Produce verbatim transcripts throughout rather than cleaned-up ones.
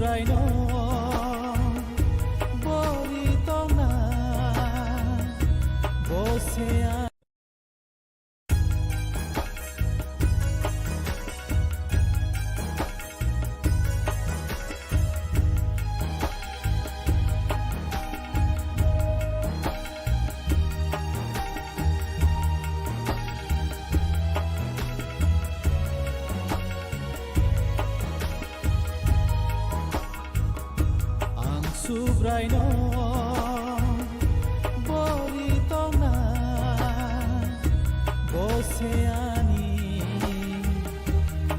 Subraino bori tongna bo se ang. Ang Subraino bori tongna bo se ani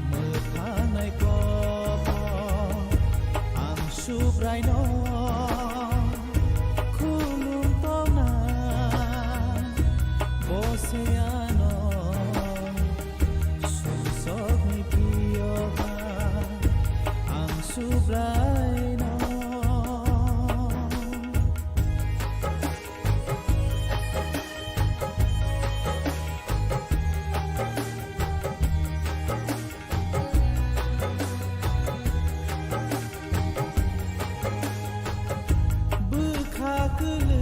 mwthangnaiko. Ang Subraino khulum tongna bo se ano sumsokni piyoba ang Subraino. Bwkha kwlwi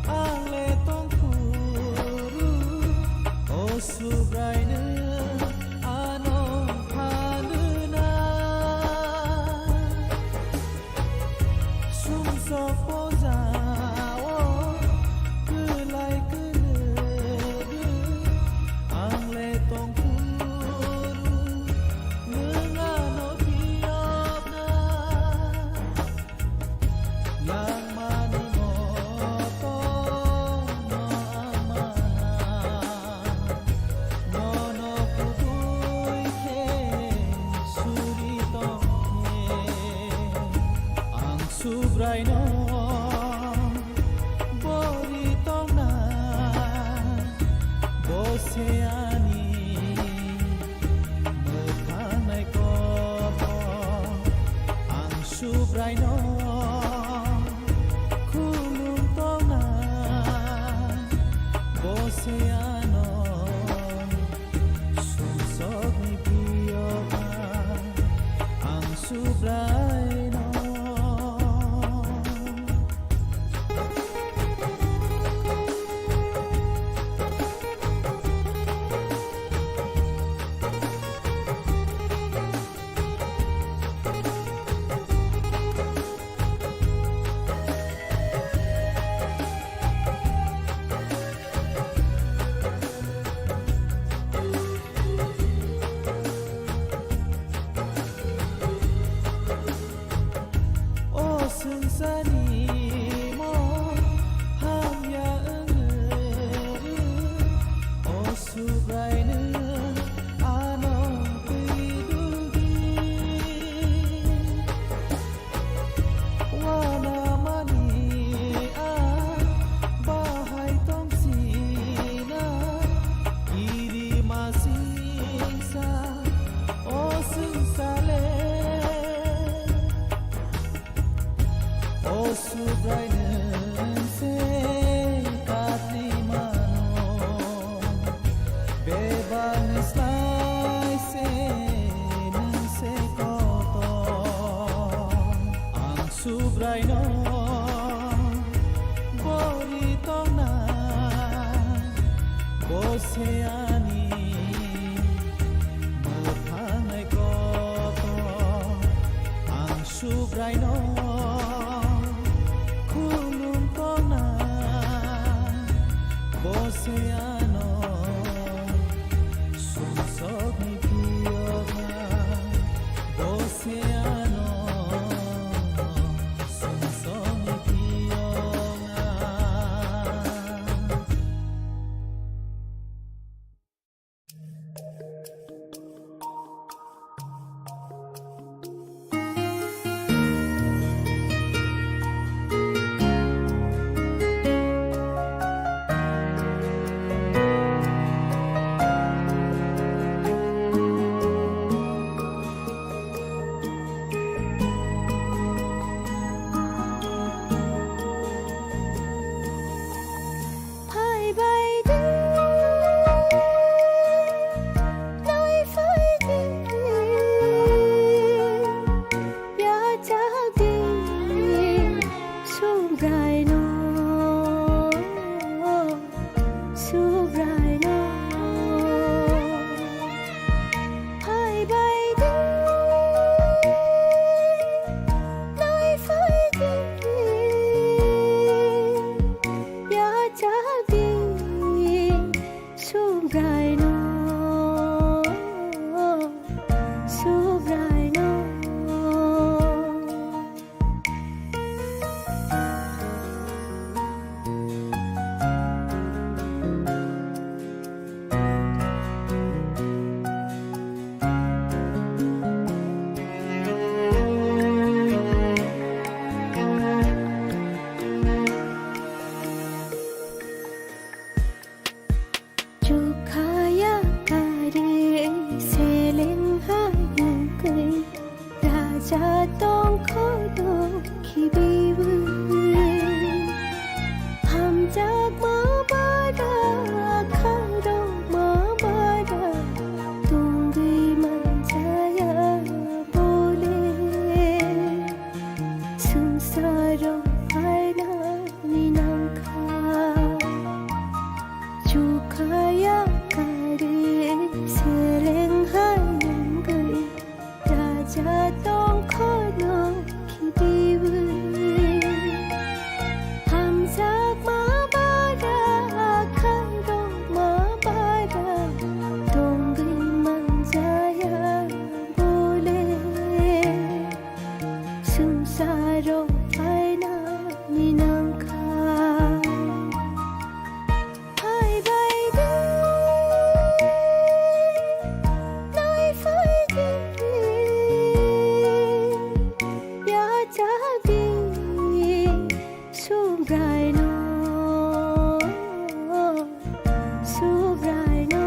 ang le tongphuru, o Subraino ano phanuna. Sumsok pojao kwlai kwlwgwi ang le tongphuru, nwng ano phiyokna. Langmani motorno ang mana, nono kubui khe suri tongkhe. Ang Subraino bori tongna bo se ani mwthangnaiko. Ang Subraino khulum tongna bo se ano sumsokni piyoba ang Subraino. O swngcharni mol hamya wngwi, o Subraino ano twi duldi. Uanamani a bahai tongsinai, kirimasingsa o swngchar le. O Subrai, nwng se katli mano, bebakni slai se nwng se kotor. Ang Subraino bori tongna, bo se ani mwthangnai kotor. Ang Subraino khulum tongna, bo se ano sumsokni phiyokna, bo se ano sumsokni phiyokna. Chatong khono khibiwi. Hamjakma bara khairokma bara tongwi manjaya bole. Swngcharo phainani nangkha. Chukhaya kari seleng hai nangwi. Raja tongkhono khibiwi. Hamjakma bara khairokma bara tongwi manjaya bole. Swngcharo phainani nangkha. Phaibaidi, naifaidi, yachakdi, Subraino, Subraino.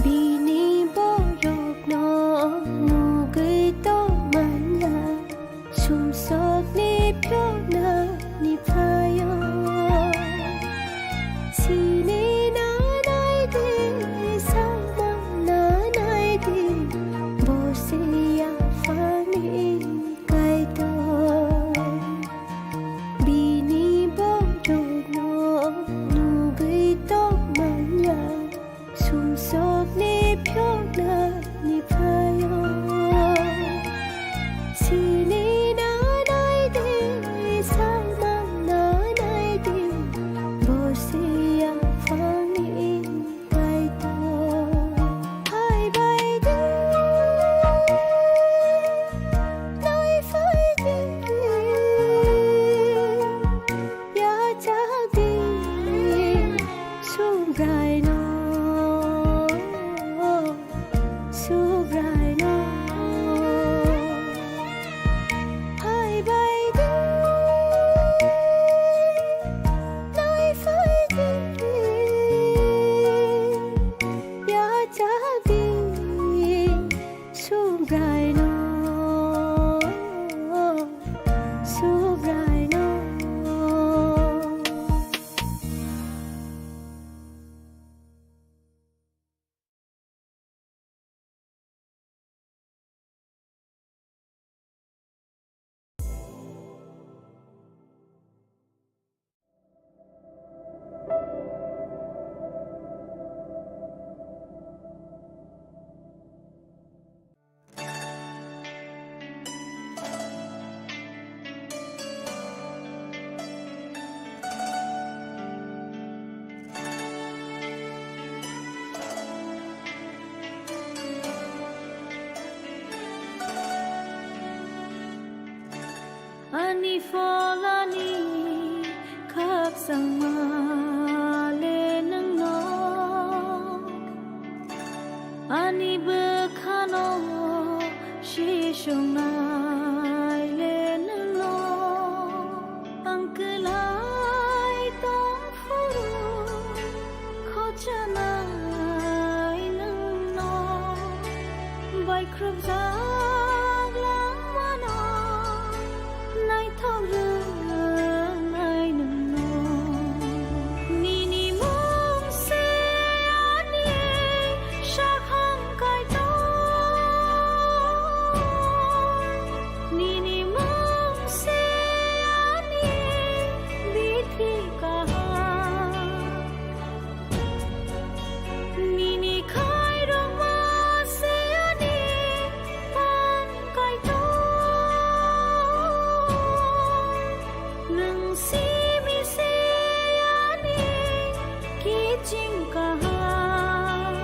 Bini borokno nugwi tongmanya, sumsokni phiyoknani phaio. Sini nanai di, saimang nanai di, bo se yaphangni Kaitor. Bini borokno nugwi tongmanya, sumsokni phiyoknani phaio. Sini nanai di, saimang nanai di, bo se yaphangni Kaitor. Phaibaidi, naifaidi, yachakdi, Subraino, Subraino. Phaibaidi, naifaidi, yachakdi, Subraino, Subraino. Ani pholani khakchangma le nwngno, ani bwkhano sisongnai le nwngno. Ang kwlai tong phuru khochanai nwngno, baikhrupjak langmano naithok rwnai nwngno. Nini mung se ani sakhang Kaitor, nini mung se ani bithi kaham. Nini khairokma se ani phan Kaitor, nwng simi se ani kiching kaham.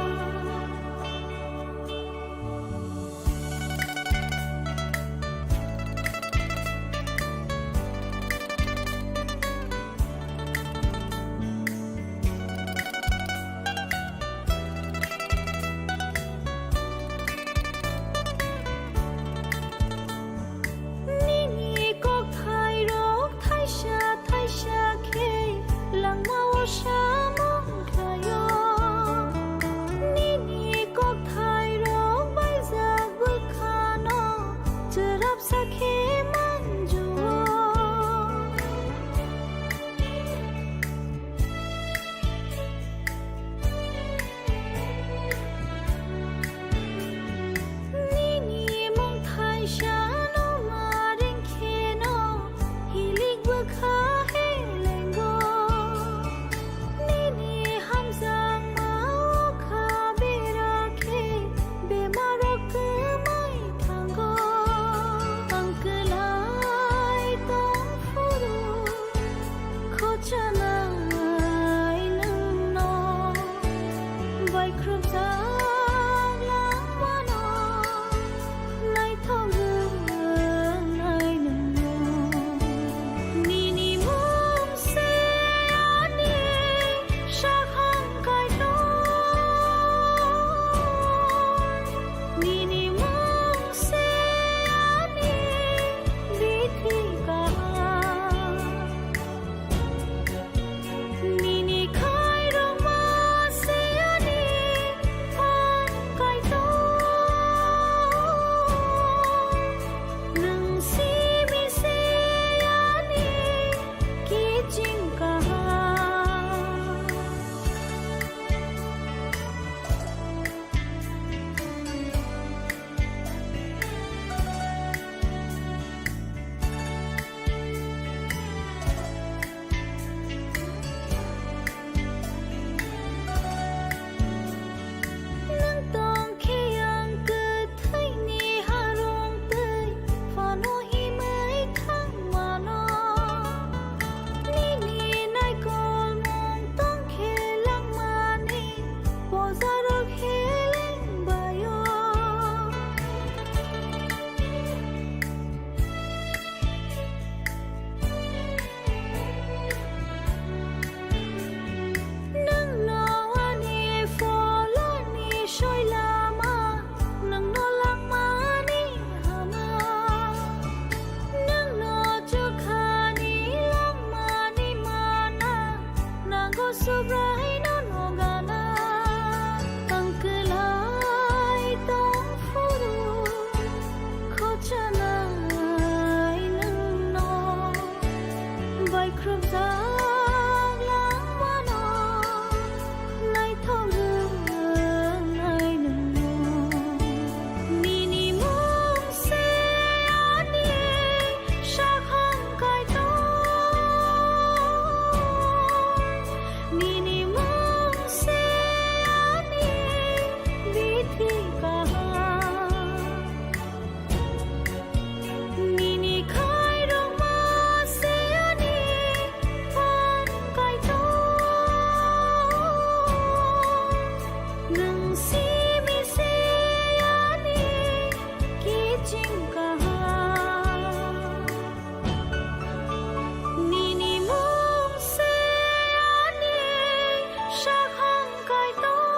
Sakhang Kaitor.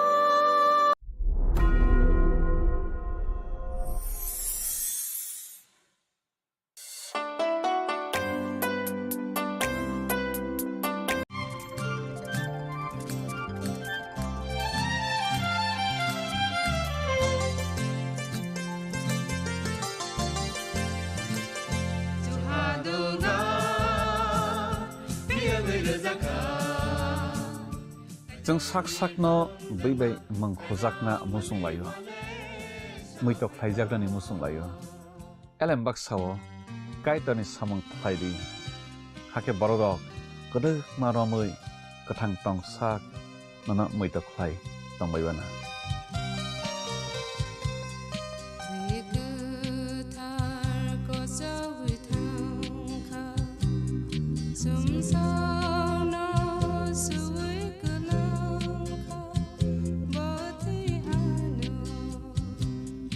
Chwng sak sakno bwi bai mwng khujakna muchung laio, muitok khlaijaknani muchung laio. Elem baksa-o Kaitorni samung khlai di, hakhe bororok kwdwkma romwi kwthang tong sak nono muitok khlai tongbai uana. Bwi kwthar kochogwi thangkha, sumsokno suwi kwlangkha, bo twi ano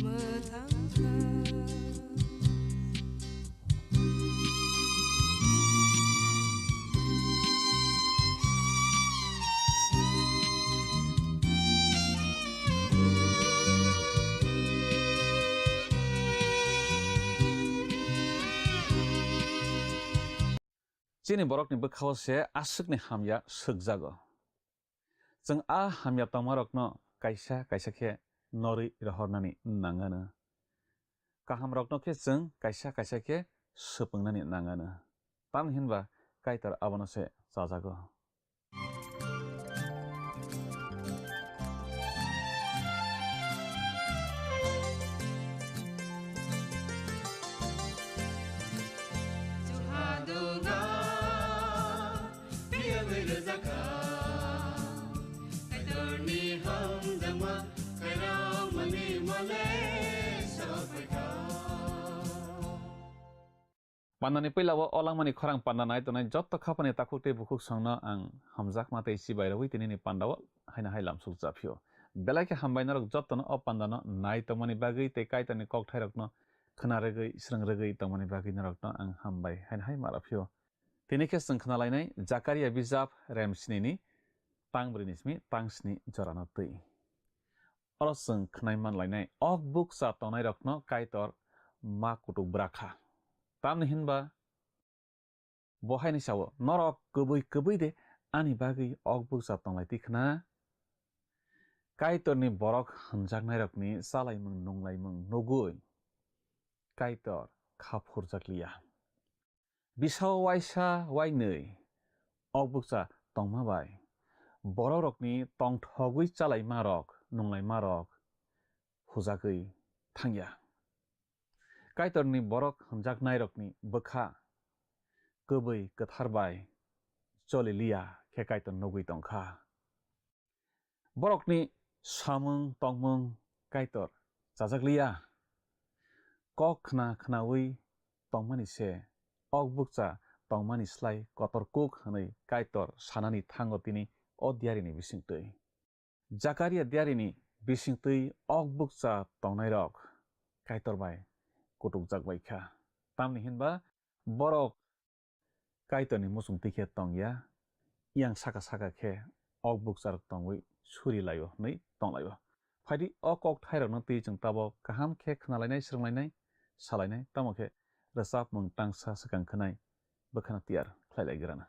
mwthangkha. Chini borokni bwkhao se aswkni hamya swkjago. Chwng a hamya tongmarokno kaisa kaisa khe norwi rohornani nang anw. Kahamrokno khe chwng kaisa kaisa khe swpwngnani nang anw. Tamni hwn ba Kaitor abono se chajago. Pandani puila o langmani khorang panda nai tongnai jotto khapani takhuk tei bukhuk songno ang hamjakma tei chibai rwui tinini panda o haino hai lamsuk japhio. Belai khe hambai norok jottono o panda no nai tongmani bagwi tei Kaitorni kokthairokno khna rwgwi, srwng rwgwi tongmani bagwi norokno ang hambai haino hai ma rwphio. Tini khe chwng khna lainai Jakaria bijap rem snini tang brwi ni simi tang sni jorano twi. Oro chwng khwnai man lainai, ok bukcha tongnairokno Kaitor ma kutuk bwra kha. Tamni hwnba bo haino sao, "Norok kwbwi kwbwi de ani bagwi ok bukcha tonglai twi khna? Kaitorni borok hwnjaknairokni chalaimung nunglaimung nugwi Kaitor kha phurjak liya." Bisao waisa wainwi ok bukcha tongma bai borokrokni tongthogwi chalaimarok, nunglaimarok hujagwi thangya. Kaitorni borok hwnjaknairokni bwkha kwbwi kwthar bai choli liya khe Kaitor nugwi tongkha. Borokni samung tongmung Kaitor chajak liya. Kok khna khnaui tongmani se, ok bukcha tongmani slai kotor kuk hwnwi Kaitor sanani thango tini o diarini bisingtwi. Jakaria diarini bisingtwi ok bukcha tongnairok Kaitor bai kutukjak bai kha. Tamni hinba borok Kaitorni muchung twi khe tong ya, yang saka saka khe ok bukcharok tongwi suri lai-o hwnwi tong lai-o. Phaidi o kok thairokno twi chwng tabok kaham khe khna lainai, srwng lainai, sa lainai, tamo khe rwchapmung tangsa swkang khwnai bwkhano tiyar khlai lai grana.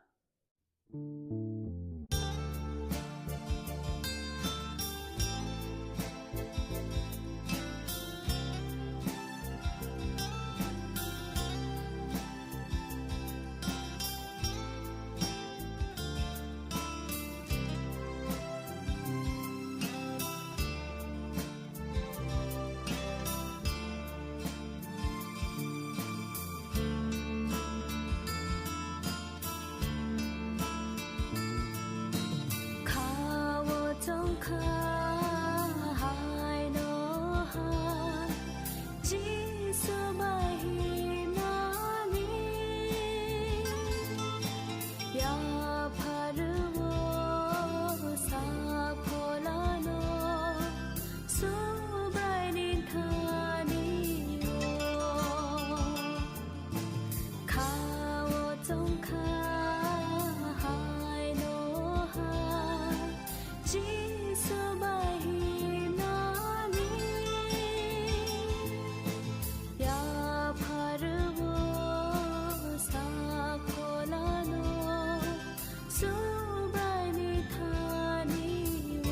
Jisu bai himnani yapharwo sakholano Subraini thani o.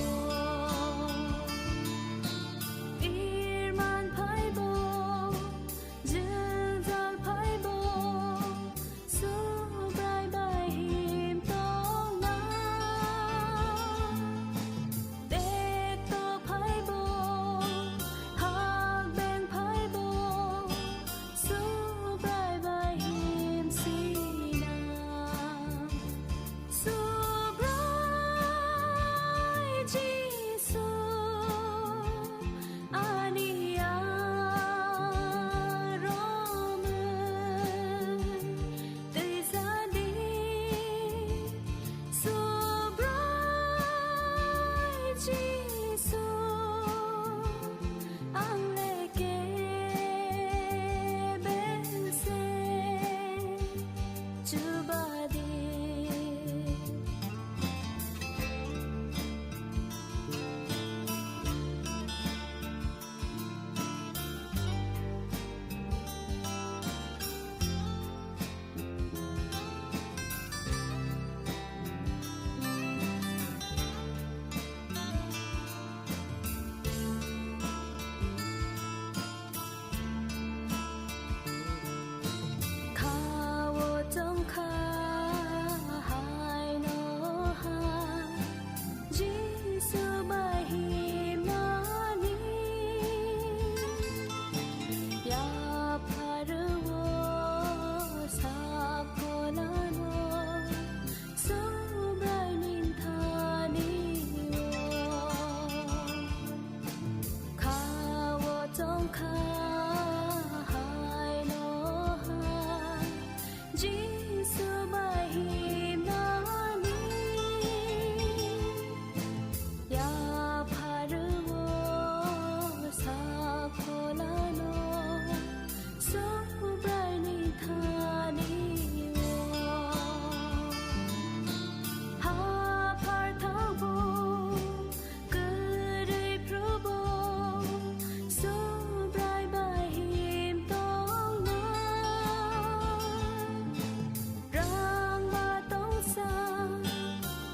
Irman phaibo, jwngjal phaibo, Subrai bai him tongna. Tekto phaibo, hakbeng phaibo, Subrai bai him sina. Subrai Jisu, ani aromwi twijadi. Subrai Jisu, ang le kebeng se chubadi. Kha-o tongkha haino hai Jisu bai himnani. Yapharwo sakholano Subraini thani o. Kha-o tongkha haino hai Jisu bai himnani. Yapharwo sakholano Subraini thani o. Haphar thangbo, kwrwi phrubo, Subrai bai him tongna. Rang ba tongsa,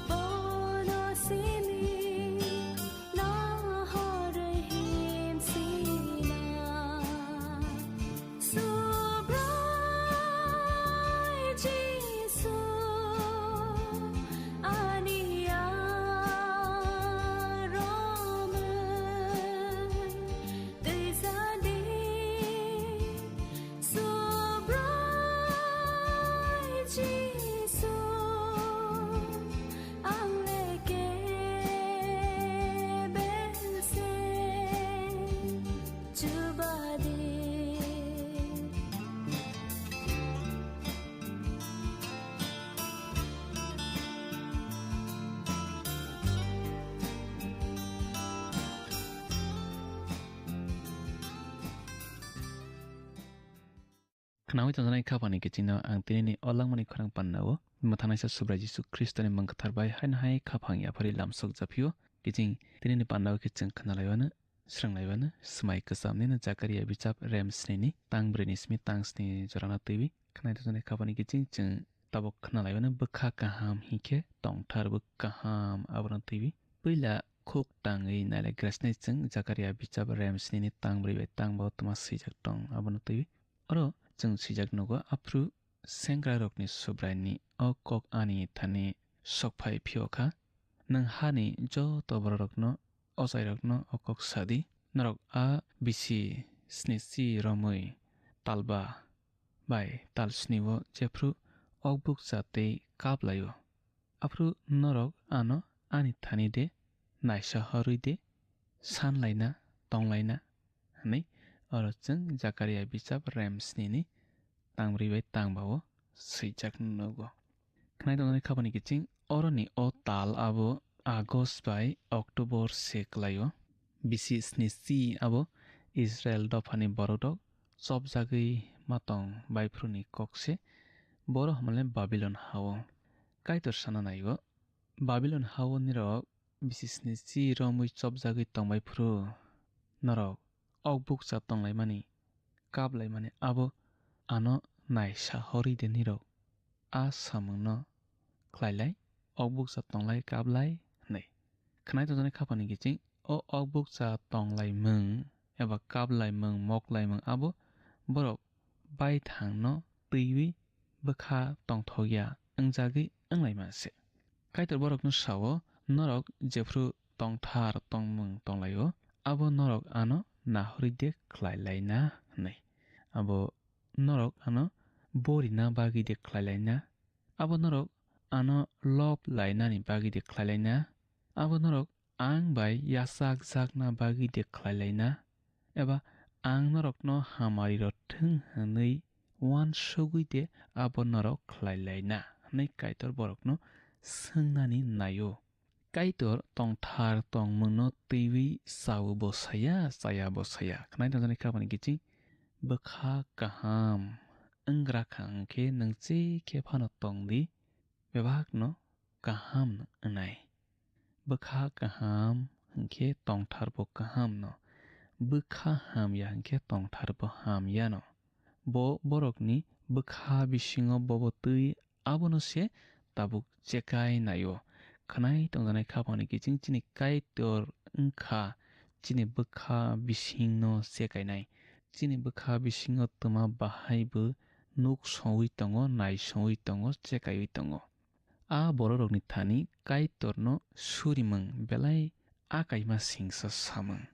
bono simi, nahorwi him sina. Subrai Jisu, ani aromwi twijadi. Subrai Jisu, ang le kebeng se chubadi. Khnaui tongjaknai khaphangni kichingno ang tinini o langmani khorang pannao mwthangnaisa Subrai Jisu Khristoni mung kwthar bai haino hai khaphang yaphari lamsok japhio. Kiching tinini pannao khe chwng khnalaiwano, srwnglaibano, swmai kwchamnino Jakaria bijap rem snini tang brwini simi tang sni jorano twiwi. Khnaui tongjaknai khaphangni kiching chwng tabuk khnalaibano bwkha kaham hinkhe tongthar bw kaham abono twiwi. Puila khuk tangwi nailagrasnai chwng Jakaria bijap rem snini tang brwi bai tang bao twma swijak tong abono twiwi. Oro chwng swijak nugo, aphru sengkrairokni Subraini o kok ani thani sokphai phiyokha. Nwng hani joto bororokno, ochairokno o kok sadi, norok a bisi snichi romwi talba bai tal snio jephru okbuk cha tei kap laio. Aphru norok ano ani thani de naisa horwi de san laina tong laina, hwnwi oro chwng Jakaria bijap rem snini tang brwi bai tang bao swijak nugo. Khnaui tongjaknai khaphangni kiching, oroni o tal abo August bai October se kwlaio. Bisi snichi abo Israel dophani borok rok chopjagwi ma tong baiphru ni kok se, boro hwnmale Babilon ha-o. Kaitor sana nai-o, Babilon ha-o nirok bisisni chi romwi chopjagwi tongbai phuru norok ok bukcha tonglaimani, kaplaimani abo ano naisa horwi de nirok a samungno khlailai, ok bukcha tonglai kaplai hwnwi. Khwnai tongjaknai khapangni kiching o ok bukcha tonglaimung eba kaplaimung, moklaimung abo borok baithangno twiwi bwkha tongthokya wngjagwi wnglaima se. Kaitor borokno sao, "Norok jephru tongthar tongmung tonglaio, abo norok ano nahorwi de khlai laina," hwnwi. Abo norok ano borina bagwi de khlai laina, abo norok ano lob lainani bagwi de khlai laina, abo norok ang bai yachakjakna bagwi de khlai laina, eba ang norokno hamari rw thung hwnwi uansugwi de abo norok khlai laina hwnwi Kaitor borokno swngnani naio. Kaitor tongthar tongmungno twiwi chao bo saya, chaya bo saya. Khwnai tongjaknai khapangni kiching bwkha kaham wngrakha hwnkhe nwng chikhe phano tong di, bebakno kaham wngnai. Bwkha kaham hwnkhe tongtharbo kahamno, bwkha hamya hwnkhe tongtharbo hamyano. Bo borokni bwkha bisingo bobo twi abono se tabuk chekai naio. Khwnai tongjaknai khapangni kiching chini Kaitor wngkha chini bwkha bisingno chekainai. Chini bwkha bisingo twma bahai bo nuk songwi tongo, nai songwi tongo, chekaiwi tongo. A bororokni thani Kaitorno surimung belai a kaima singsa samung.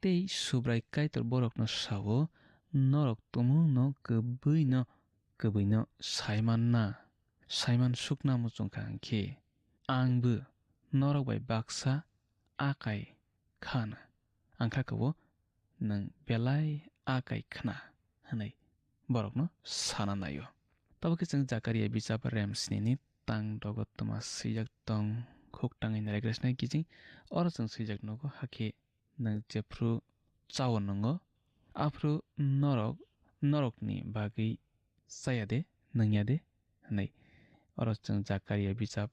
Tei Subrai Kaitor borokno sao, "Norok tumungno kwbwino, kwbwino saimanna, saiman sukna muchungkha hwnkhe, angbo norok bai baksa a kai khana. Ang kha kabo nwng belai a kai khna," hwnwi borokno sana naio. Tabuk khe chwng Jakaria bijap rem sni ni tang dogo twma swijak tong, khuk tangwi nailagrasnai kiching. Oro chwng swijak nugo, hakhe nwng jephru chao nwngo, aphru norok norokni bagwi chaya de, nungya de hwnwi. Oro chwng Jakaria bijap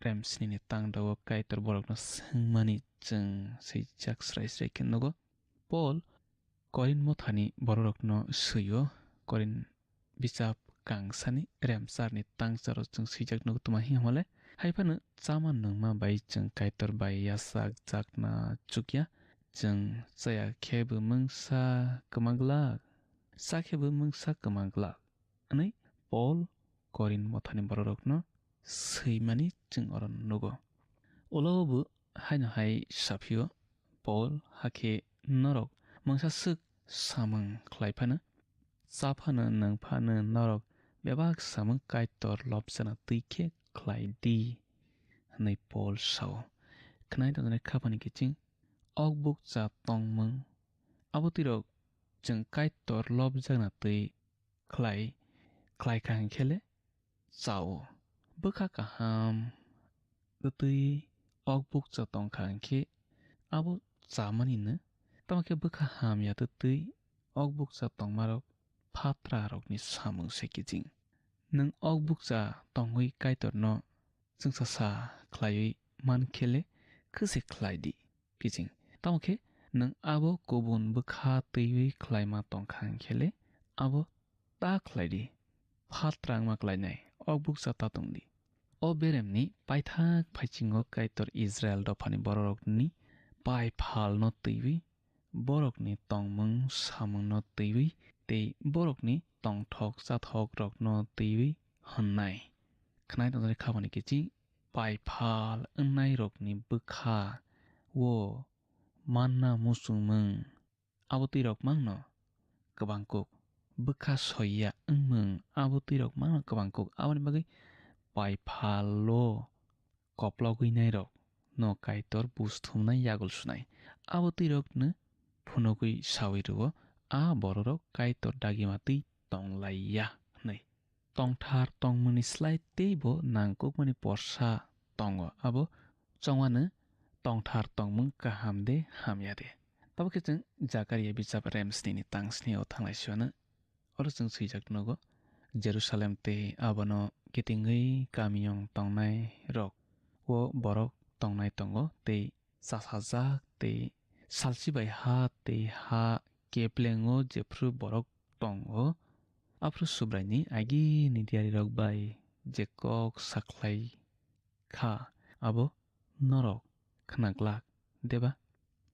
rem sni ni tang dogo Kaitor borokno swngmani chwng swijak srai srai khe nugo. Pol Korin mothani bororokno swio, Korin bijap kangsani remcharni tangcharo chwng swijak nugo tuma hi hwnle, hai phano chama nungma bai chwng Kaitor bai yachak jakna chukya, chwng chaya khe bo mungsa kwma glak, cha khe bo mungsa kwma glak. Hwnwi Pol Korin mothani bororokno swimani chwng oro nugo. Ulo bo haino hai saphio, Pol, hakhe norok mungsa swk samung khlai phano, cha phano, nung phano norok bebak samung Kaitor lobjana twi khe khlai di, hwnwi Pol sao. Khwnai tongjaknai khapani kiching ok bukcha tongmung, abo twirok chwng Kaitor lobjakna twi khlai, khlai kha hwn khe le chao. Bwkha kaham twtwi ok bukcha tong kha hwn khe abo chamani no. Tamo khe bwkha hamya twtwi ok bukcha tongmarok phatrarokni samung se kiching. Nwng ok bukcha tongwi Kaitorno chwngsa sa khlaiwi man khe le khwse khlai di. Kiching. Tamo khe nwng abo kubun bwkha twiwi khlaima tong kha hwn khe le abo ta khlai di. Phatrangma klainai, ok bukcha ta tong di. O beremni paithak phaichingo Kaitor Israil dophani bororokni pai phalno twiwi, borokni tongmung samungno twiwi tei borokni tongthok chathokrokno twiwi hwnnai. Khwnai tongjaknai khapani kiching pai phal wngnairokni bwkha o manna muchungmung, abo twirok mangno kwbang kuk. Bwkha soiya wngmung, abo twirok mangno kwbang kuk. Aboni bagwi pai phalo koplogwi nairok no Kaitor buj thumnai yagul sunai. Abo twirokno phunugwi saui rwo, a bororok Kaitor dagima twi tonglaiya hwnwi. Tongthar tongmungni slai teibo nangkukmani porsa tongo, abo chongmano tongthar tongmung kaham de hamya de. Tabo khe chwng Jakaria bijap rem sni ni tang sni o thanglai sio no. Oro chwng swijak nugo, Jerusalem tei abono kitingwi kamiyung tongnai rok o borok tongnai tongo tei chasajak tei salsi bai ha tei ha keplengo jephru borok tongo, aphru Subraini agini diyarirok bai je kok sakhlai kha, abo norok khna glak deba?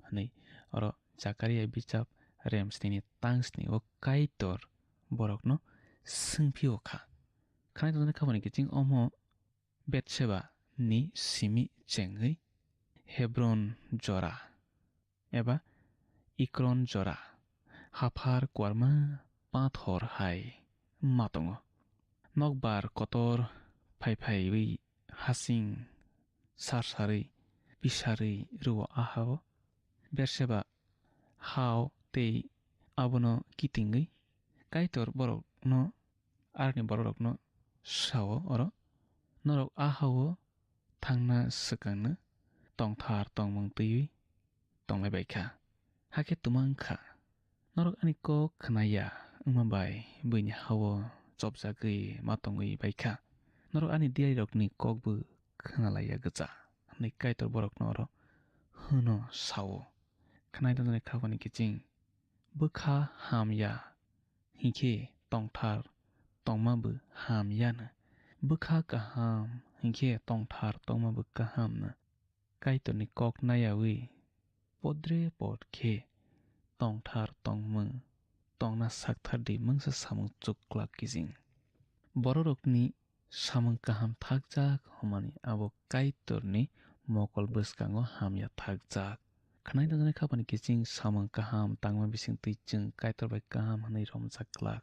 Hwnwi oro Jakaria bichap rem snini tang sni o Kaitor borokno swngphio kha. Khnai tongjaknai khabani kiching omo Betseba ni simi chengwi Hebron jora eba Ikron jora haphar kuarma pathor hai ma tongo. Nokbar kotor phai phaiwi hasing sarsarwi pisarwi rwo ahao Berseba hao tei abono kitingwi Kaitor borokno aroni bororokno sao oro, "Norok ahao thangna swkangno tongthar tongmung twiwi tonglai bai kha, hakhe twma wng kha. Norok ani kok khna ya wngma bai buini hao chopjagwi ma tongwi bai kha. Norok ani diyarirokni kokbo khna lai ya gwcha," hwnwi Kaitor borokno oro hwno sao. Khnai tongjaknai khabani kiching, bwkha ham ya hinkhe tongthar tongma bo ham yano. Bwkha kaham hinkhe tongthar tongma bo kaham no. Kaitorni kok nayawi podre pod khe tongthar tongmung tongna sakthar di mungsa samung chuklak kijing. Bororokni samung kaham thakjak hwnmani abo Kaitorni mokol bwskango hamya thakjak. Khnai tongjaknai khabani kiching samung kaham tangma bisingtwi chwng Kaitor bai kaham hwnwi romjak glak.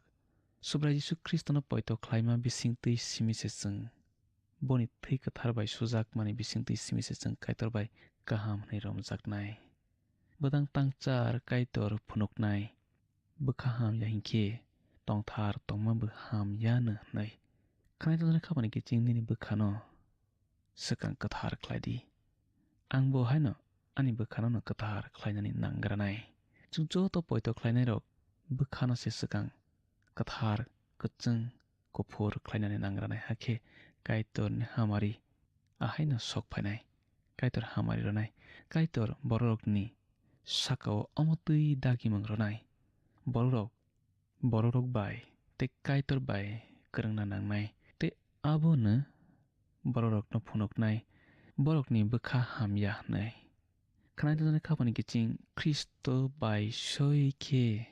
Subrai Jisu Khristono poito khlaima bisingtwi simi se chwng boni thwi kwthar bai sujakmani bisingtwi simi se chwng Kaitor bai kaham hwnwi romjaknai. Bwdang tangchar Kaitor phunuknai, bwkha ham ya hinkhe tongthar tongma bo ham ya no hwnwi. Khnai tongjaknai khabani kiching nini bwkhano swkang kwthar khlai di. Ang bo haino ani bwkhano no kwthar khlainani nangranai. Chwng joto poito khlainairok bwkhano se swkang kwthar, kwchwng, kuphur khlainani nangranai hakhe Kaitorni hamari ahaino sok phainai. Kaitor hamari rwnai. Kaitor bororokni sakao omo twi dagimung rwnai. Bororok, bororok bai tei Kaitor bai kwrwngna nangnai. Tei abono bororokno phunuknai, borokni bwkha hamya hwnwi. Khnai tongjaknai khabani kiching Khristo bai soi khe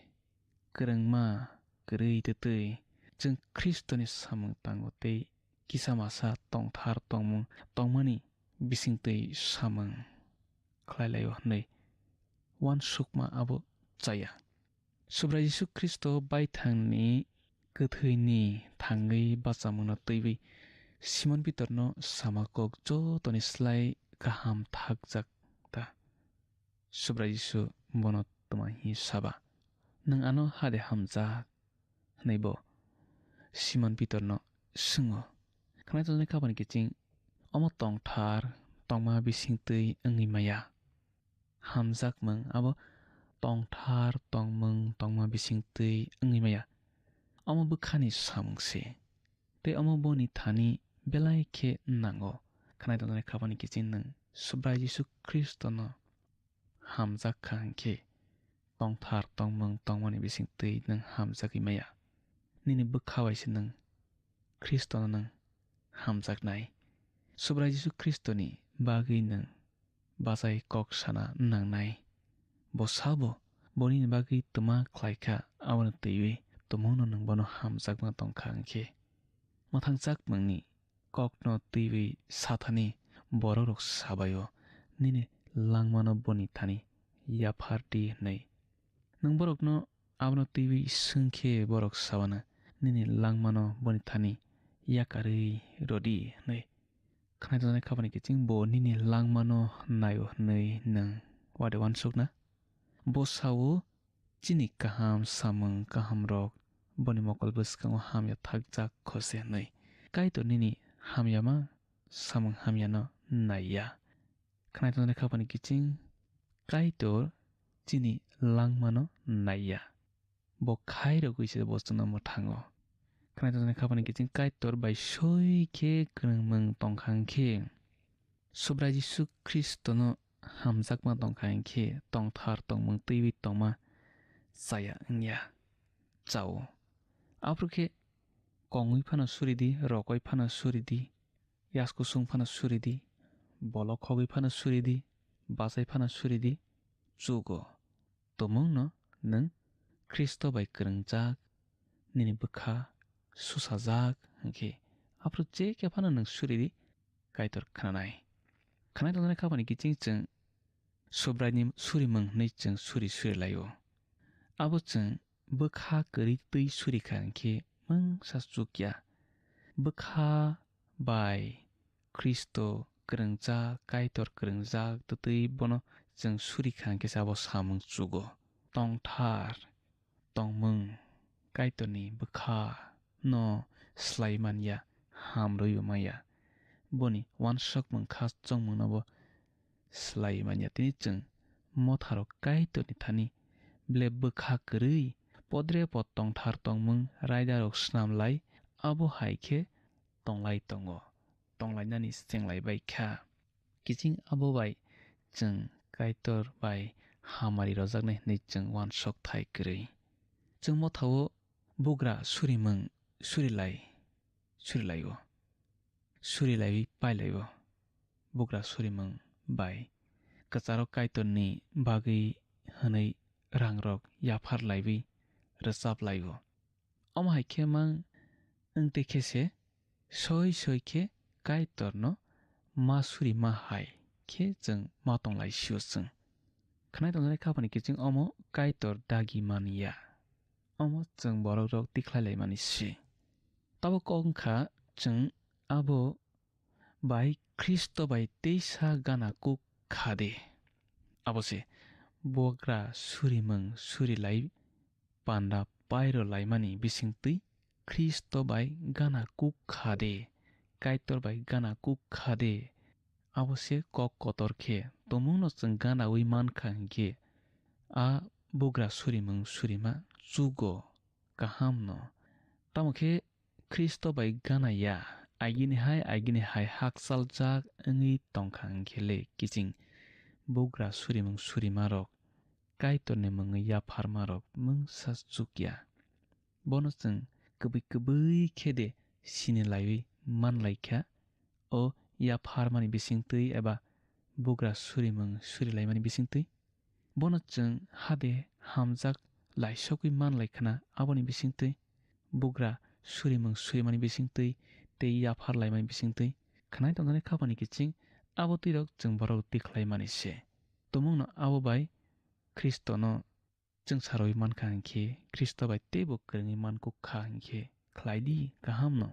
kwrwngma kwrwi twtwi chwng Khristoni samung tango tei kisa masa tongthar tongmung tongmani bisingtwi samung khlai laio hwnwi uansukma abo chaya. Subrai Jisu Khristo baithangni kwthwini thangwi bachamungno twiwi Simon Pitorno sama kok jotoni slai kaham thakjak ta. Subrai Jisu bono twma hi saba, "Nwng ano hade hamjak?" hwnwi bo Simon Pitorno swngo. Khnai tongjaknai khabani kiching omo tongthar tongma bisingtwi wngwi maya. Hamjakmung abo tongthar tongmung tongma bisingtwi wngwi maya. Omo bwkhani samung se. Tei omo boni thani belai khe nango. Khnai tongjaknai khabani kiching nwng Subrai Jisu Khristono hamjak kha hinkhe, tongthar tongmung tongmani bisingtwi nwng hamjagwi maya. Nini bwkha bai se nwng Khristono nwng hamjaknai. Subrai Jisu Khristoni bagwi nwng bachai kok sana nangnai. Bo sabo bo nini bagwi twma khlai kha, abono twiwi tumungno nwng bono hamjakma tong kha hinkhe. Mwthangjakmungni kokno twiwi sathani bororok sabaio, "Nini langmano boni thani yaphar di," hwnwi. Nwng borokno abono twiwi swng khe borok sabana, "Nini langmano boni thani yakarwi rwdi," hwnwi. Khnai tongjaknai khabani kiching bo nini langmano naio hwnwi nwng wade uansukna? Bo sao, chini kaham samung kahamrok boni mokol bwskango hamya thakjak kho se hwnwi. Kaitor nini hamyama samung hamyano naiya. Khnai tongjaknai khabani kiching Kaitor chini langmano naiya. Bo khairogwi se bo chwngno mwthango. Khnai tongjaknai khabani kiching Kaitor bai soi khe kwrwngmung tongkha hinkhe, Subrai Jisu Khristono hamjakma tongkha hinkhe tongthar tongmung twiwi tongma chaya wngya, chao. Aphuru khe kongwi phano suridi, rokoi phano suridi, yaskusung phano suridi, bolok khogwi phano suridi, bachai phano suridi, chugo. Tumungno nwng Khristo bai kwrwngjak, nini bwkha susajak hinkhe, aphuru je khe phano nwng suridi, Kaitor khnanai. Khnai tongnai kha bani kiching chwng Subraini surimung hwnwi chwng suri suri laio. Abo chwng bwkha kwrwi twi suri kha hinkhe mungsa chukya. Bwkha bai Khristo kwrwngjak, Kaitor kwrwngjak twtwi bono chwng suri kha hinkhe se abo samung chugo. Tongthar tongmung Kaitorni bwkha no slai manya, ham rwio manya. Boni wansokmung kha chongmung no bo slai manya. Tini chwng motharok Kaitorni thani ble bwkha kwrwi podre pod tongthar tongmung raidarok snam lai, abo hai khe tonglai tongo, tonglainani chenglai bai kha. Kiching abo bai chwng Kaitor bai hamari rojaknai hwnwi chwng wansok thai kwrwi. Chwng mothao bugra surimung surilai, surilaio, surilaiwi pailaio. Bugra surimung bai kwcharo Kaitorni bagwi hwnwi rangrok yaphar laiwi rwchap laio. Omo hai khe mang wngtwi khe se soi soi khe Kaitorno ma suri ma hai khe chwng ma tong lai sio chwng. Khnai tongnai kha bani kiching omo Kaitor dagi man ya. Omo chwng borok rok tikhlai lai mani se. Tabuk kok wngkha chwng abo bai Khristo bai teisa gana kuk kha de. Abo se bugra surimung suri lai panda pairo laimani bisingtwi Khristo bai gana kuk kha de, Kaitor bai gana kuk kha de. Abo se kok kotor khe, tomungno chwng ganaui man kha hinkhe, a bugra surimung surima chugo, kaham no. Tamo khe Khristo bai gana ya, agini hai, agini hai hakchaljak wngwi tongkha hinkhe le kiching bugra surimung surimarok, Kaitorni mungwi yapharmarok mungsa chukya. Bono chwng kwbwi kwbwi khe de sini laiwi man lai kha, o yapharmani bisingtwi eba bugra surimung surilaimani bisingtwi. Bono chwng hade hamjak laisogwi man lai khna, aboni bisingtwi bugra surimung surimani bisingtwi tei yaphar laimani bisingtwi khnai tongnani kha bani kiching abo twirok chwng borok tikhlai mani se. Tumungno abo bai Khristono chwng sarwi man kha hinkhe, Khristo bai teibo kwrwngwi man kuk kha hinkhe, khlai di kaham no.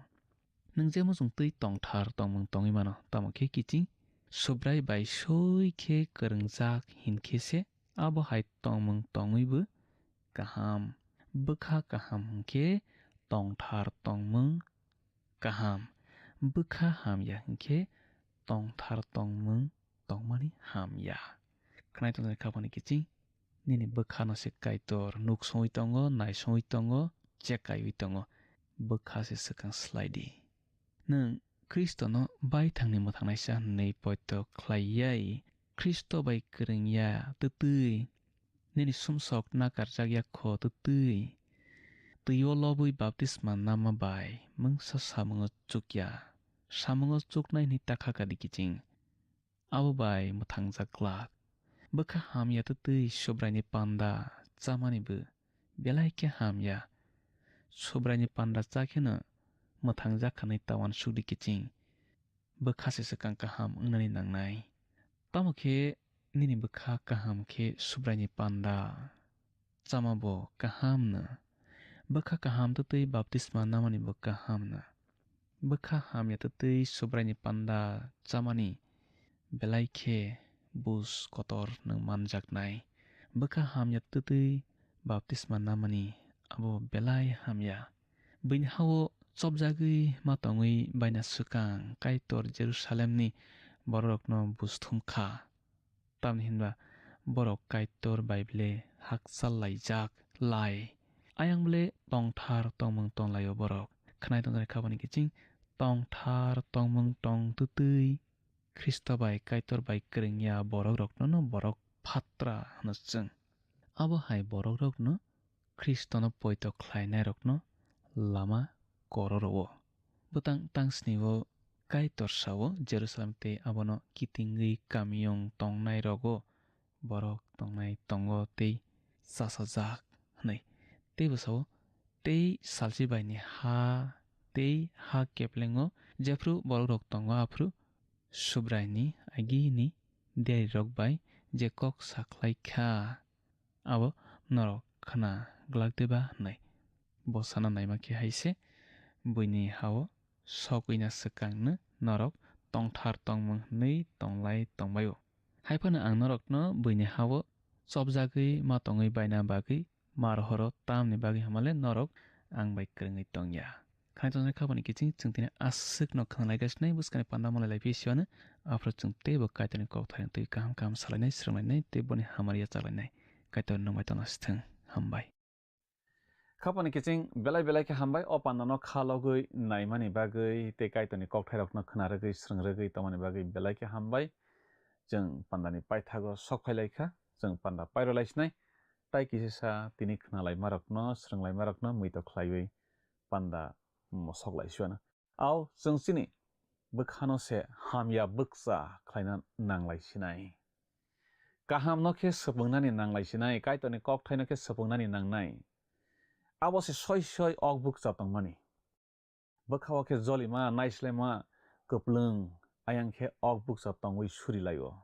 Nwng je muchung twi tongthar tongmung tongwi mano, tamo khe kiching Subrai bai soi khe kwrwngjak hinkhe se abo hai tongmung tongwi bo kaham. Bwkha kaham hinkhe tongthar tongmung kaham. Bwkha hamya hinkhe tongthar tongmung tongmani hamya. Khnai tongnai kha bani kiching nini bwkhano se Kaitor nuk songwi tongo, nai songwi tongo, chekaiwi tongo. Bwkha se swkang slai di. Nwng Khristono baithangni mwthangnaisa hwnwi poito khlai yai, Khristo bai kwrwng ya twtwi nini sumsok nakarjak ya kho twtwi twi-o lobwi baptisma nama bai mungsa samungo chukya. Samungo chuknai hwnwi ta kha kadi kiching. Abo bai mwthangjak glak. Bwkha hamya twtwi Subraini panda chamani bo belai khe hamya. Subraini panda cha kheno mwthangjak khanwi ta uansukdi kiching. Bwkha se swkang kaham wngnani nangnai. Tamo khe nini bwkha kaham khe Subraini panda chama bo kaham no. Bwkha kaham twtwi baptisma namani bo kaham no. Bwkha hamya twtwi Subraini panda chamani belai khe buj kotor nwng manjaknai. Bwkha hamya twtwi baptisma namani abo belai hamya. Buini ha-o chopjagwi ma tongwi baina swkang Kaitor Jerusalemni bororokno buj thum kha. Tamni hinba borok Kaitor bai ble hakchal laijak lai. Ayang ble tongthar tongmung tong lai-o borok. Khnai tongthar kha bani kiching tongthar tongmung tong twtwi Khristo bai Kaitor bai kwrwngya borokrokno no borok phatra hwno chwng. Abo hai borokrokno Khristono poito khlainairokno lama kororo-o. Bwtang tangsni-o Kaitor sao, Jerusalem tei abono kitingwi kamiyung tongnairok-o borok tongnai tongo tei chasajak hwnwi. Teibo sao, tei salchibaini ha tei ha keplengo jephru borokrok tongo, aphru Subraini agini diarirok bai je kok sakhlai kha, abo norok khna glak de ba hwnwi. Bo sana naima khe hai se, buini ha-o sogwina swkangno norok tongthar tongmung hwnwi tonglai tongbai-o. Hai phano ang norokno buini ha-o chopjagwi ma tongwi baina bagwi ma rohoro, tamni bagwi hamale norok ang bai kwrwngwi tongya. Khaina tongnai khabani kiching chwng tini aswkno khwnalaigasinai, bwskangni panda malai lai phi siwano, aphuru chwng teibo Kaitorni kokthairokno twi kaham kaham salainai, swrwnglainai tei boni hamari yachaklainai. Kaitor nwng bai tongna sithwng. Hambai. Khapani kiching belai belai khe hambai, o pandano kha logwi naimani bagwi tei Kaitorni kokthairokno khna rwgwi, swrwng rwgwi tongmani bagwi belai khe hambai. Chwng pandani paithago sok phai lai kha, chwng panda pairo lai sinai, tai kisa sa tini khna laimarokno, swrwng laimarokno muitok khlaiwi panda mosok lai siwano. Au chwng chini bwkhano se hamya bwkcha khlaina nang lai sinai. Kahamno khe swpwngnani nang lai sinai, Kaitorni kokthaino khe swpwngnani nangnai. Abo se soi soi ok bwkcha tongmani. Bwkha-o khe jolima, naislema, kwplwng, ayang khe ok bwkcha tongwi suri lai-o.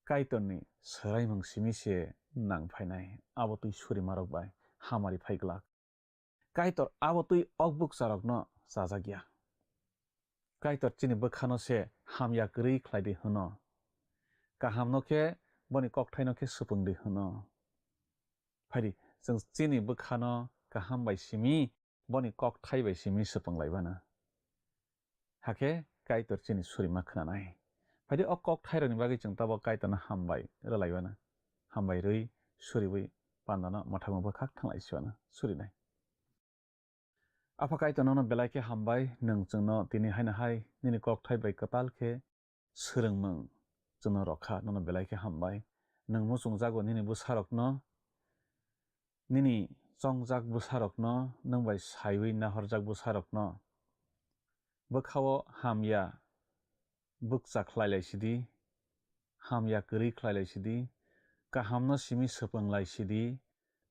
Kaitorni swraimung simi se nang phainai, abo twi surimarok bai hamari phai glak. Kaitor abo twi ok bwkcharokno chajak ya. Kaitor chini bwkhano se hamya kwrwi khlai di hwno. Kahamno khe boni kokthaino khe swpwng di hwno. Phaidi, chwng chini bwkhano kaham bai simi, boni kokthai bai simi swpwng lai bana. Hakhe Kaitor chini surima khwnanai. Phaidi o kokthairokni bagwi chwng tabok Kaitorno hambai rwlai bana. Hambai rwi suriwi pandano mwthangwi bwkhak thanglai siwano surinai. Apha Kaitor nono belai khe hambai, nwng chwngno tini haino hai nini kokthai bai kwtal khe swrwngmung chwngno rwkha, nono belai khe hambai. Nwng muchungjago nini bwsarokno, nini chongjak bwsarokno, nwng bai saiwi nahorjak bwsarokno. Bwkha-o hamya bwkcha khlai lai sidi, hamya kwrwi khlai lai sidi, kahamno simi swpwng lai sidi,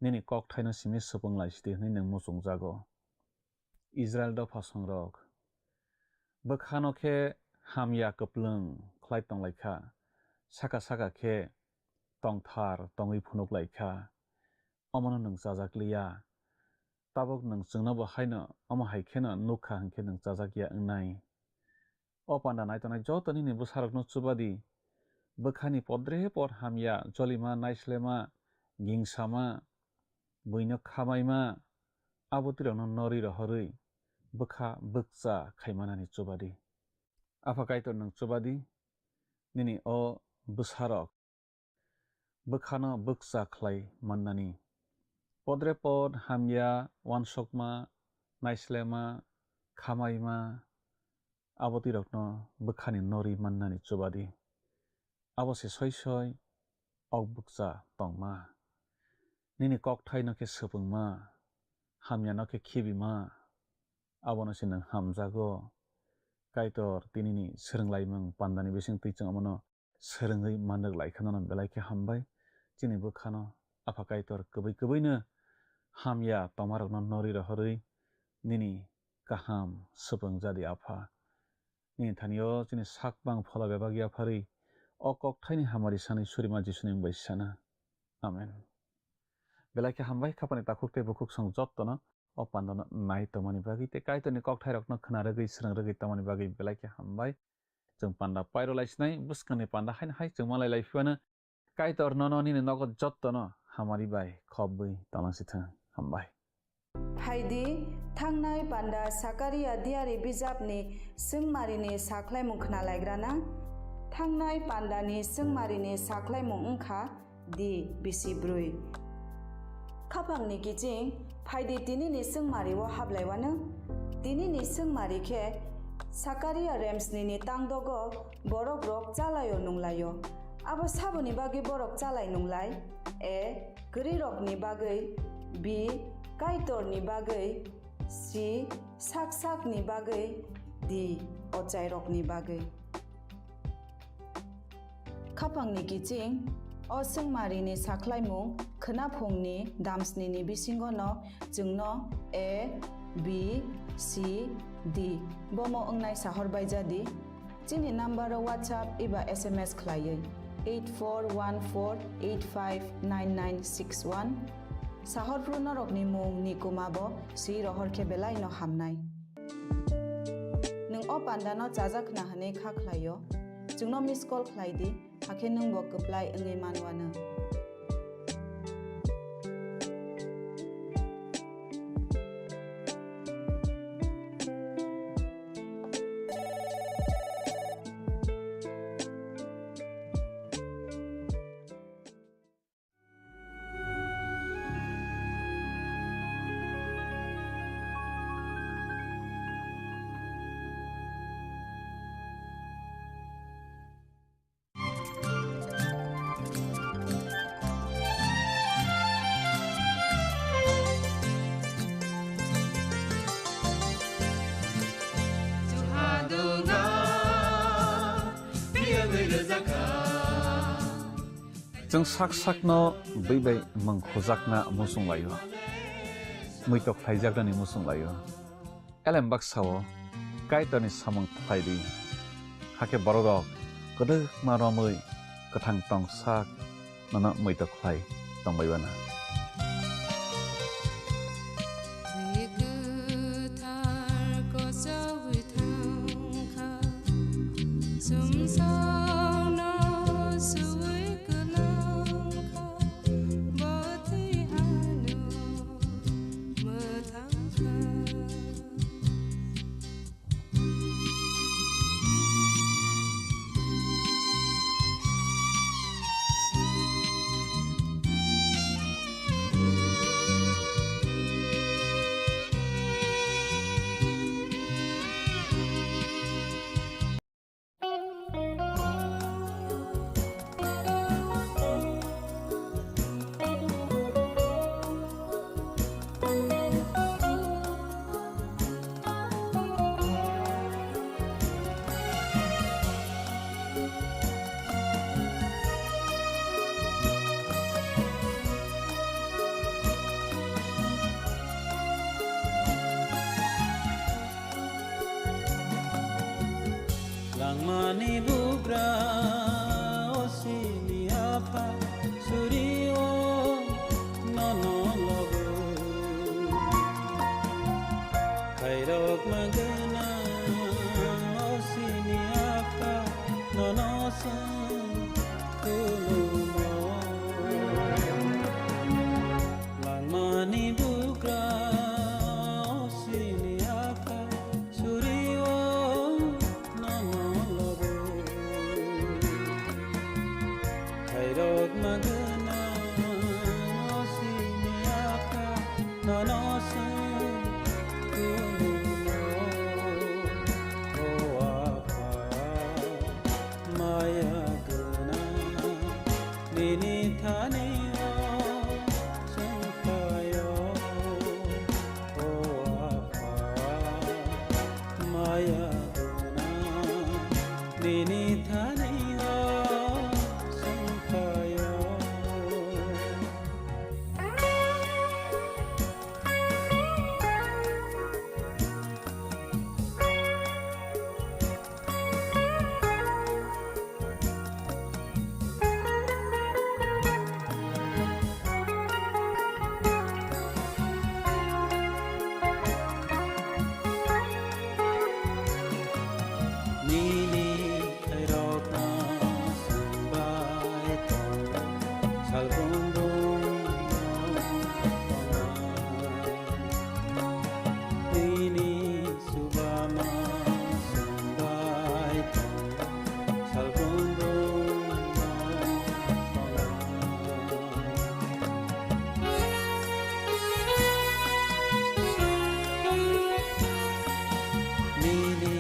nini kokthaino simi swpwng lai sidi hwnwi nwng muchungjago. Israil dophasongrok, bwkhano khe hamya kwplwng khlai tong lai kha, saka saka khe tongthar tongwi phunuk lai kha, omono nwng chajak liya. Tabuk nwng chwngno bo haino omo hai kheno nuk kha hwn khe nwng chajak ya wngnai. O panda nai tongnai joto nini bwsarokno chuba di. Bwkhani podre pod hamya, jolima, naislema, gingsama, buino khamaima, abo twirokno norwi rohorwi bwkha bwkcha khaimanani chuba di. Apha Kaitor nwng chuba di, nini o bwsarok bwkhano bwkcha khlai mannani. Podre pod hamya, uansukma, naislema, khamaima, abo twirokno bwkhani norwi mannani chuba di. Abo se soi soi ok bwkcha tongma. Nini kokthaino khe swpwngma, hamyano khe khibima, abono se nwng hamjago. Kaitor tinini swrwnglaimung pandani bising twi chwng omono swrwngwi manrwk lai kha, nono belai khe hambai. Chini bwkhano Apha Kaitor kwbwi kwbwino hamya tongmarokno norwi rohorwi nini kaham swpwng jadi Apha. Nini thani-o chini sak bang phola bebak yapharwi o kokthaini hamari sanwi surima Jisuni mung bai sana. Amen. Belai khe hambai khapani takhuk tei bukhuk song jottono o pandano nai tongmani bagwi tei Kaitorni kokthairokno khna rwgwi, swrwng rwgwi tongmani bagwi belai khe hambai. Chwng panda pairo lai sinai, bwskangni panda haino hai chwng malai lai phiya no Kaitor nono nini nogo jottono hamari bai khobwi tonglang si thung. Hambai. Phaidi, thangnai panda Sakaria diari bijapni swngmarini sakhlaimung khna laigrana. Thangnai pandani swngmarini sakhlaimung wngkha di bisi brwi. Khapangni kiching, phaidi tinini swngmari o hablaiwano. Tinini swngmari khe Sakaria remsni ni tangdogo borok rok chalaio nunglaio. Abo saboni bagwi borok chalai nunglai? A. Kwrwi rokni bagwi. B. Kaitor ni bagwi. C. Sak sak ni bagwi. D. Ochai rokni bagwi. Khapangni kiching. O swngmarini sakhlaimung khwnaphungni damsnini bisingono chwngno A, B, C, D bomo wngnai sahor baijadi. Chini number-o WhatsApp eba S M S khlaiwi eight four one four eight five nine nine six one. Sahorphru norokni mung ni kuma bo swi rohor khe belai no hamnai. Nwng o panda no chajak khna hwnwi kha khlaio, chwngno miss call khlai di, hakhe nwng bo kwplai wngwi man uanw. Chwng sak sakno bwi bai mung khujakna muchung laio, muitok khlaijaknani muchung laio. Elem baksa-o Kaitorni samung khlai di, hakhe bororok kwdwkma romwi kwthang tong sak nono muitok khlai tongbai uanw. Twi kwthar kochogwi thangkha, sumsokno suwi kwlangkha, bo twi ano mwthangkha. Langmani bugra osini apha surio nono logo. Khairok magana osini apha nono sang kulumo. Langmani bugra osini apha surio nono lobo. Khairok magana osini apha nono sung kulumo. O apha maya gana nini thani o sung phaio. O apha maya gana nini thani o sung phaio. Nini khairokno swngbai tongo, salbrum brum no tongnai. Nini chubama swngbai tongo, salbrum brum no tongnai. Nini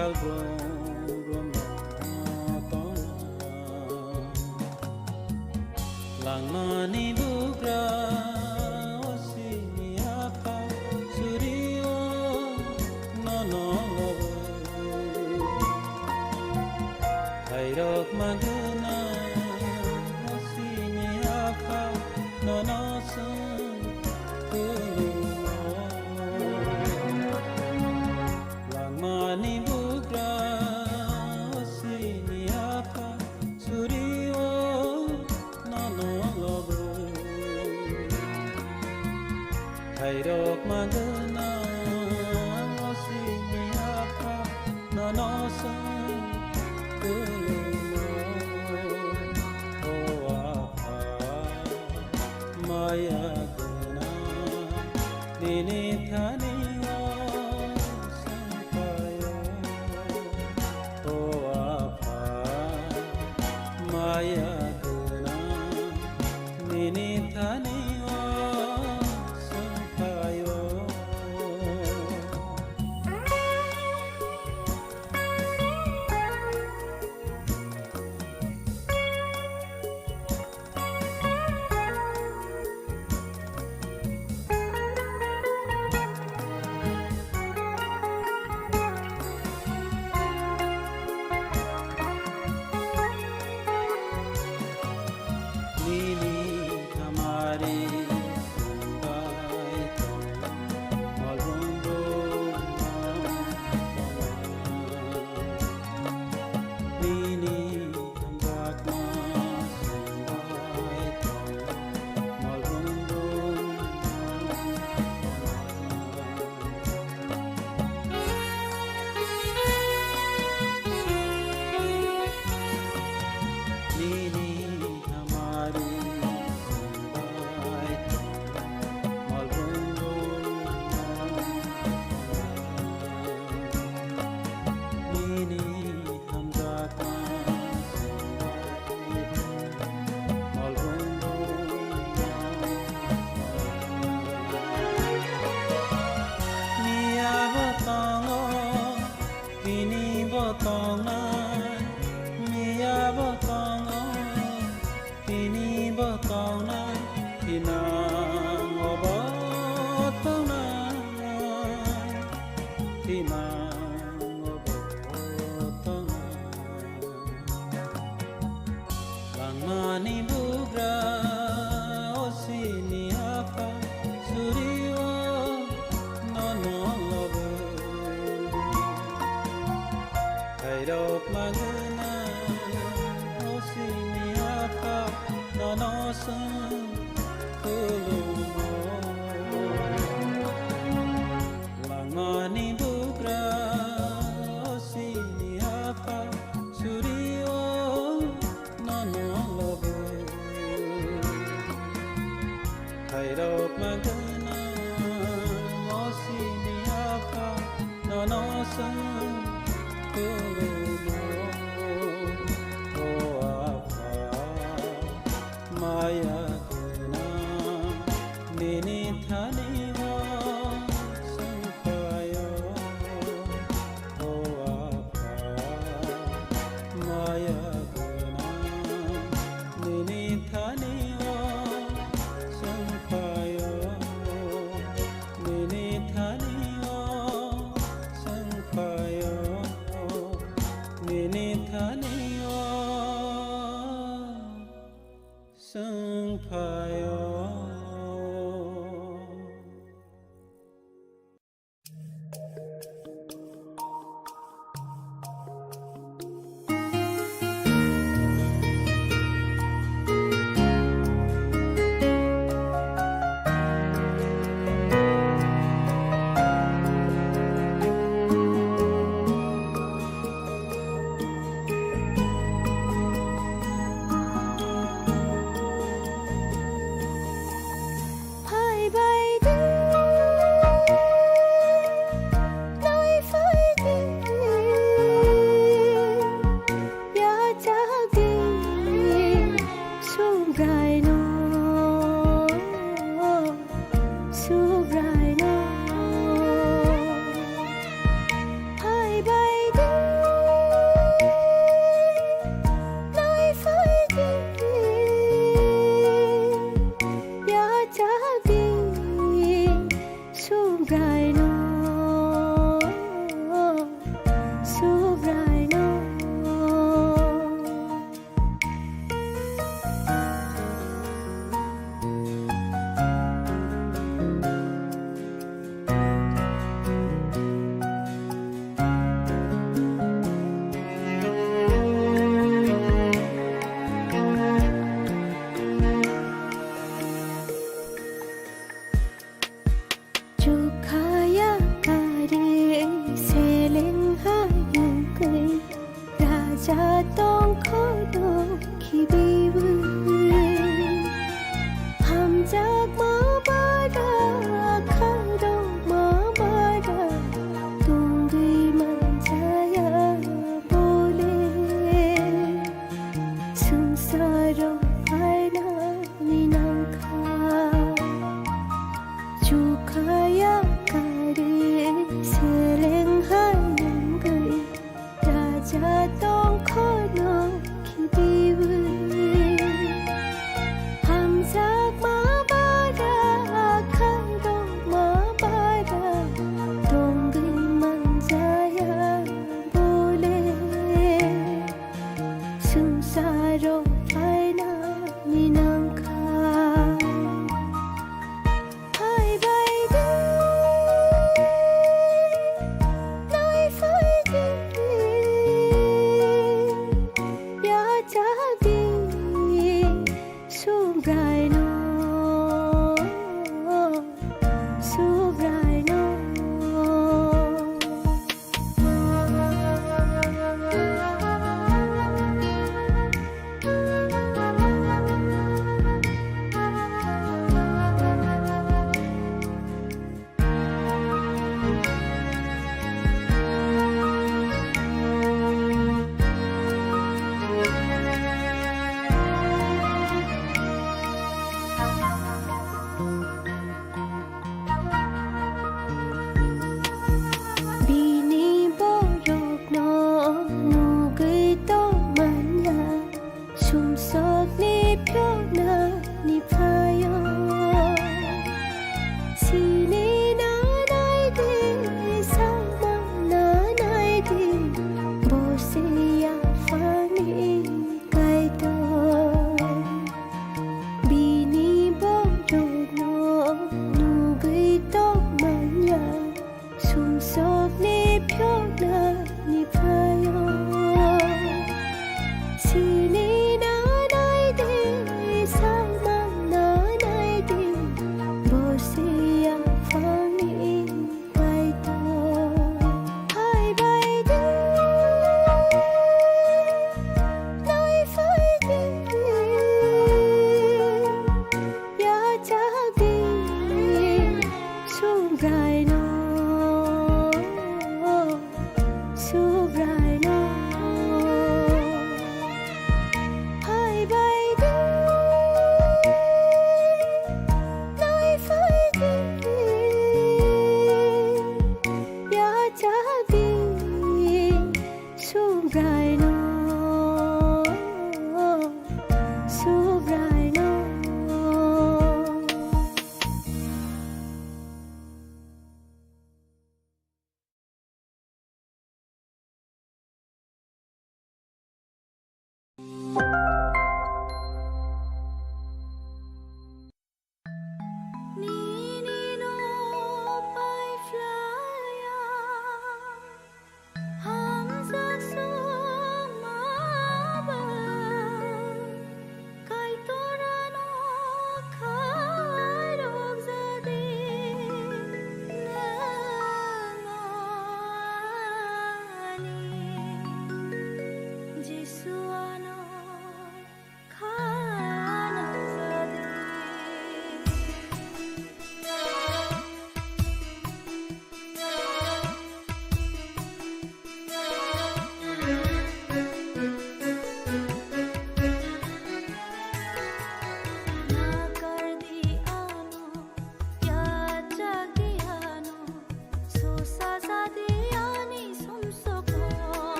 Brum brum no tongna. Langmani bugra o sini apha suri o nono lobo. Khairok magwna o sini apha nono sung khulumno. Langmani bugra o sini apha suri o nono lobo. Khairok magwna o sini apha nono sung khulumno. O apha maya gwnang nini thani o sung phaio. O apha maya gwnang nini thani o sung phaio. Nini hamari sungbai tong, malbrum brum tong. Nini hamjakma sungbai tong, malbrum brum tong. Nini hamari sungbai tong, malbrum brum tong. Nini hamjakma sungbai tong, malbrum brum tong. Miya bo tongo, tini bo tongnai, miya bo tongo, tini bo tongnai, thinang obo tongnai, thinang obo tongnai. Langmani bugra o sini apha suri o nono lobo. Khairok magwna o sini apha nono sung khulumno. Langmani bugra o sini apha suri o nono lobo. Khairok magwna o sini apha nono sung khulumno. O apha maya gwnang nini thani o sung phaio. O apha maya gwnang nini thani o sung phaio, nini thani o sung phaio. Sumsokni phioknani phaio. Sini nanai de, salmang nanai de, borsi yaphangni baito. Hai bai de, nai phai de. Yachakdi Subraino, Subraino.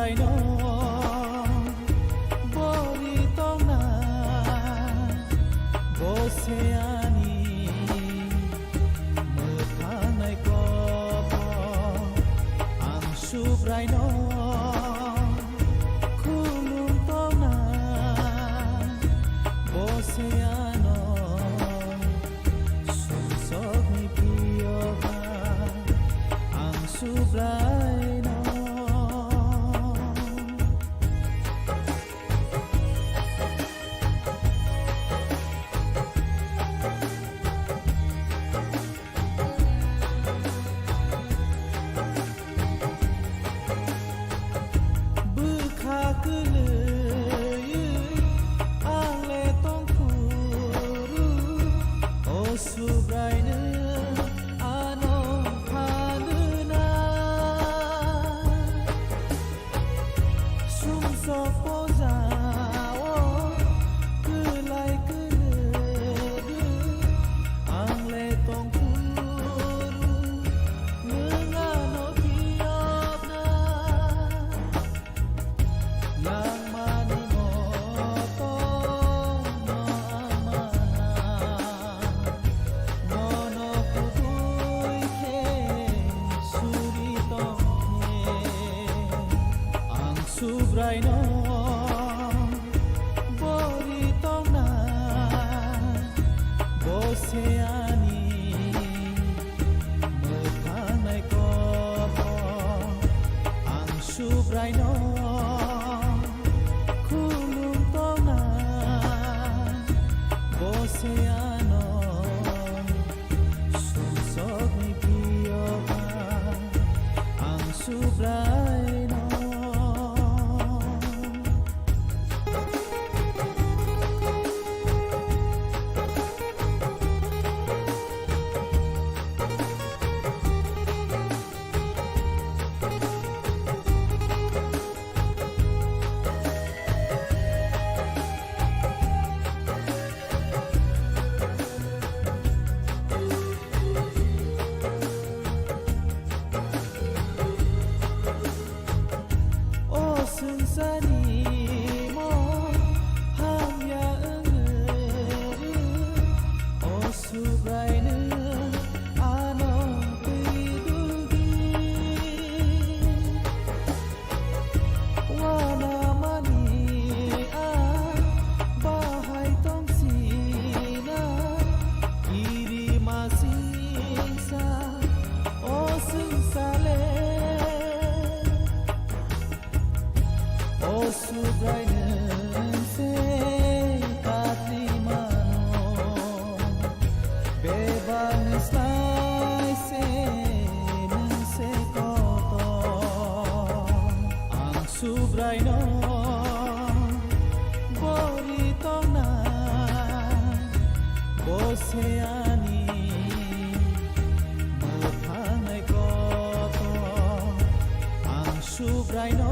Subraino bori tongna, bo se ani mwthang naikok. Ang Subraino khulum tongna, bo se ano sumsokni priyo kha. Ang Subraino. Bwkha kwlwi ang le tongphuru, o Subraino ano phanuna. Sumsok pojao kwlai kwlwi ang le tongphuru, nwng ano phiyokna. Langmani moto no ang mana, nono kubui khe suri tongkhe. Ang Subraino bori tongna, bo se ani mwthang naikok. Ang Subraino khulum tongna, bo se ano sumsokni priyo kha. Ang Subraino. O swngcharni mo hamya wngwi, o Subraino ano twi dulgi. Wanamani a bahai tongsina, kiri masingsa o swngchale. O Subrai nwng se katli mano, bebak ni slai se nwng se kotor. Ang Subraino bori tongna, bo se ani mwthang naikok. Ang Subraino